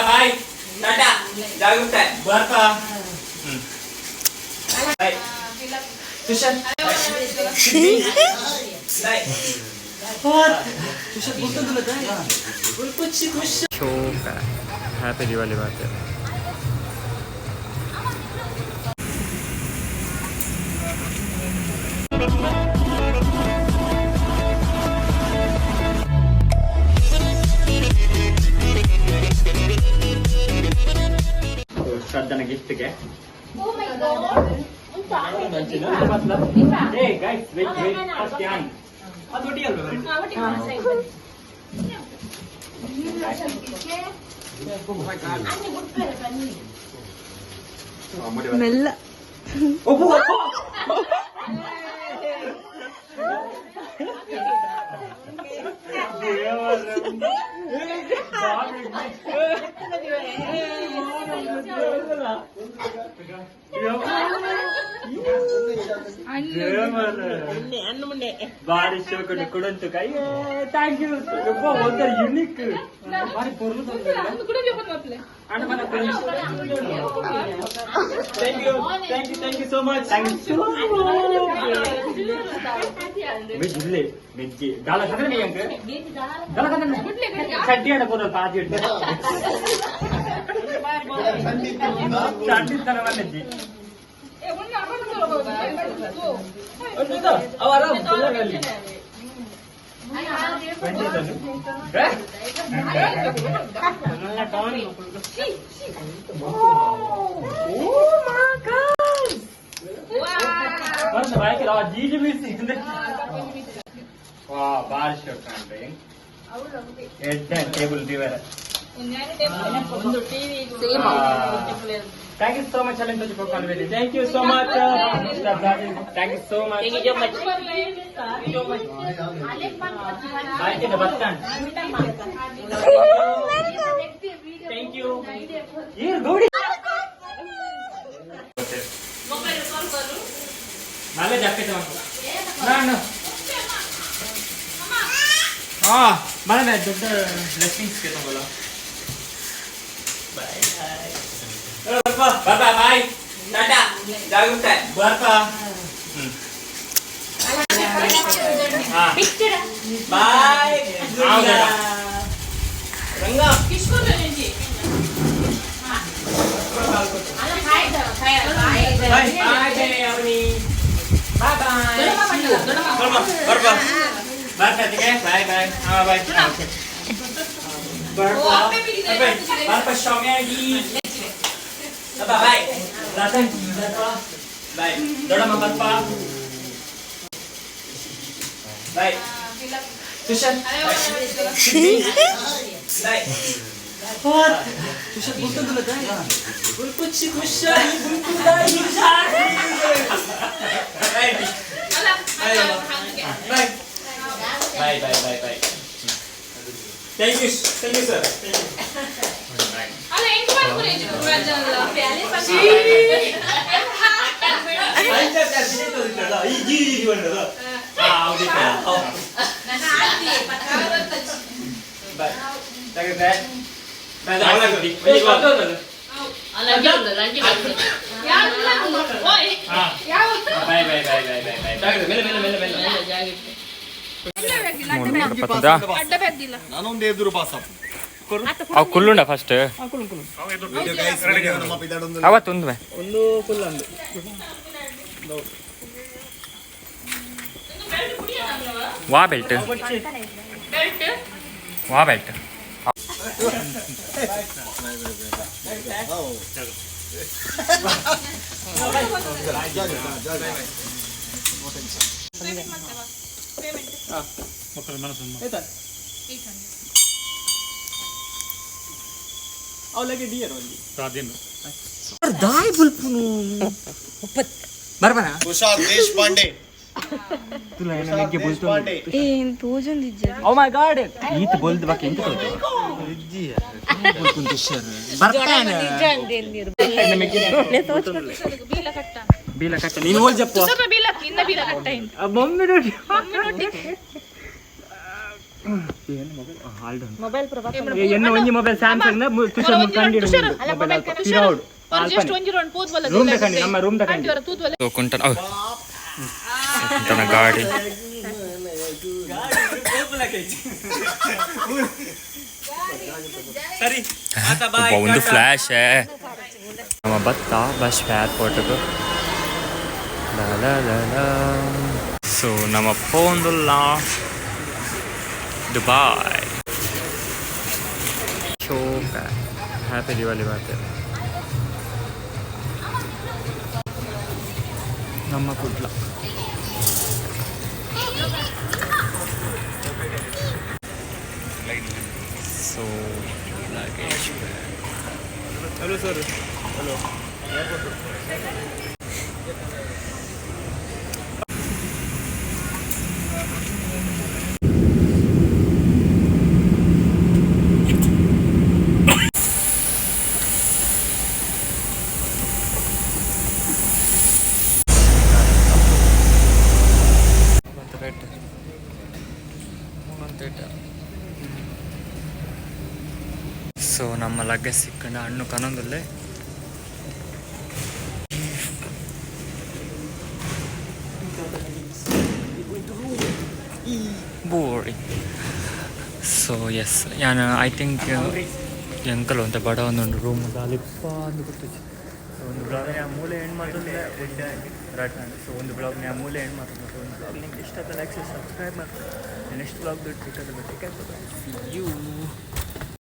Boy, tata, ಜಾಗ್ರತೆ. ಬರ್ಪಾ. Bye Tushar. Bye Tushar. Happy Diwali ಬಾತೆ. ಶ್ರದ್ಧನ ಗಿಫ್ಟ್ಗೆ. Oh my God! ಏ ಗೈಸ್, ವೇಟ್ ವೇಟ್, ಫಸ್ಟ್ ಯಾನ್ ಅದು ಒಟ್ಟಿಗೆ ಅಲ್ವಾ? ಮೆಲ್ಲ. ಬಾರಿ ಶೋಕುಂಡು ಕುಡಂತು ಕೈ. Thank you. ಒಂಥರ ಯುನಿಕ್, ಬಾರಿ ಪೊರ್ಲು. Thank you, thank you, thank you so much, thank you. ಮೆಜ್ಜಿಲ್ಲೆ ಮೆಜ್ಜಿ ದಾಲ ಕಂದ್ರೆ ಅಂಕ ದಾಲ ಕಂದ್ರೆ ಚಡ್ಡಿ ಆಡ ಪೂರ ಪಾಜಿ ಚಡ್ಡಿ ತನ ಮನೆಜ್ಜಿ. ಅವ ಆರಾಮ್ ಅಲ್ಲಿ. Table. Thank you so much. Thank you so much, thank you so much. Bus stand. Thank you. Gaudi మళ్ళీ చెప్పేద్దాం అనుకో. మళ్ళీ దొడ్డ బ్లెస్సింగ్స్ కేతం. బాయ్ బాయ్ బాయ్, టాటా, జాగ్రత్త. ಬರ್ಪಾ. Bye Ranga. Bye bye Avani, bye bye. ಬರ್ಪಾ ಬರ್ಪಾ. Bye bye. ಹಾ, ಬಾಯ್. ಬರ್ಪಾ ಬರ್ಪಾ ಶೌಮ್ಯಾಗಿ. ಬಾಯ್ ರತನ್, ಬರ್ಪಾ. ಬಾಯ್ ದೊಡ್ಡಮ್ಮ, ಬರ್ಪಾ. ಬಾಯ್ ತುಷಾರ್. ಬಾಯ್ ತುಷಾರ್. ಬುಲ್ಕುಚ್ಚಿ ಖುಷಾರಿ ಬುಲ್ಕುದಾಯಿ. Bye bye bye bye bye bye. Thank you, thank you sir, thank you. ಅಲ್ಲ, ಎಂಕ್ ಮಲ್ಪುನೆ ಈ ಬಾಯ್ ಜಾಗ್ರತೆ. Bye. Bye bye bye bye bye bye. ಜಾಗ್ರತೆ, ಮೇಲೆ ಮೇಲೆ ಮೇಲೆ ಮೇಲೆ. ನಾನೊಂದು ಎದುರು ಪಾಸ್. ಅವು ಕುಲ್ಲುಂಡ ಫಸ್ಟ್ ಅವತ್ತು ಒಂದು. ಒಂದು ಕುಲ್ಲಂದು. ವಾ ಬೆಲ್ಟ್, ವಾ ಬೆಲ್ಟ್. ಅವಳಿಗೆ ಡಿಯರ್ ಅಲ್ಲಿ. ದಾಯ್ ಬುಲ್ಪುನು ಬರ್ಬನ. ತುಷಾರ್ ದೇಶಪಾಂಡೆ. ದೇಶಪಾಂಡೆ. ಏನ್ ತೋಜೊಂದಿಜ್ಜ. ಓ ಮೈ ಗಾಡ್, ಈತ ಬೋಲ್ದ ಬಾಕಿ ಎಂತ ಬರ್ತಾನೆ. ಬೀಲ ಕಟ್ಟ, ನೀನು ಓಲ್ ಜಪ್ಪ. ಬೀಲ ನಿನ್ನ ಬೀಲ ಕಟ್ಟ. ಮಮ್ಮಿ ನೋಡಿ. ಎನ್ನ ಒಂಜಿ ಮೊಬೈಲ್ ಸ್ಯಾಮ್ಸಂಗ್ ತುಷಾರ್ ಮುಖಂಡಿ ಮೊಬೈಲ್ ಪಿರೌಡ್ ಜಸ್ಟ್ ಒಂಜಿ ರೌಂಡ್ ಪೋದ್ ಬಲ್ಲ ರೂಮ್ ತಕಂಡಿ ನಮ್ಮ ರೂಮ್ ತಕಂಡಿ ಕುಂಟನ ಕುಂಟನ ಗಾಡಿ. ಸರಿ. ಒಂದು ಫ್ಲ್ಯಾಶ್ ನಮ್ಮ ಭತ್ತ ಬಸ್ ಏರ್ಪೋರ್ಟ್ಗೆ. ಸೊ ನಮ್ಮ ಪೋಂದುಲ್ಲ Dubai. ಶೋಕ ಹ್ಯಾಪಿ ದಿವಾಲಿ ಬಾತೆ ನಮ್ಮ Kudla. So luggage. Hello sir. Hello. So ನಮ್ಮ ಲಗ್ಗೇಜ್ ಸಿಕ್ಕಂಡ ಹಣ್ಣು ಕನೊಂದುಲ್ಲೆ. Boring. So S ಯಾನ್ I think ಎಂಕಲ್ ಒಂತೆ ಬಡ ಒಂದೊಂದು ರೂಮ್ ದಾಲಿಪ್ಪ ಅಂದು ಗೊತ್ತಿಜ್ಜಿ. ಸೊ ಒಂದು ಬ್ಲಾಗ್ ಮೂಲೆ ಎಂಡ್ ಮಾಡ್ತಂದ್ರೆ ರೈಟ್. ಸೊ ಒಂದು ಬ್ಲಾಗ್ ನ್ಯಾ ಮೂಲೆ ಎಂಡ್ ಮಾಡ್ತಂದ್ರೆ. ಸೊ ಒಂದು ಬ್ಲಾಗ್ ನಿಮ್ಗೆ ಇಷ್ಟ ಆದ ಲೈಕ್ ಸಬ್ಸ್ಕ್ರೈಬ್ ಮಾಡ್ತಾರೆ. ನೆಕ್ಸ್ಟ್ ಬ್ಲಾಗ್ ದುಡ್ಡು ಸಿಕ್ಕದ. You.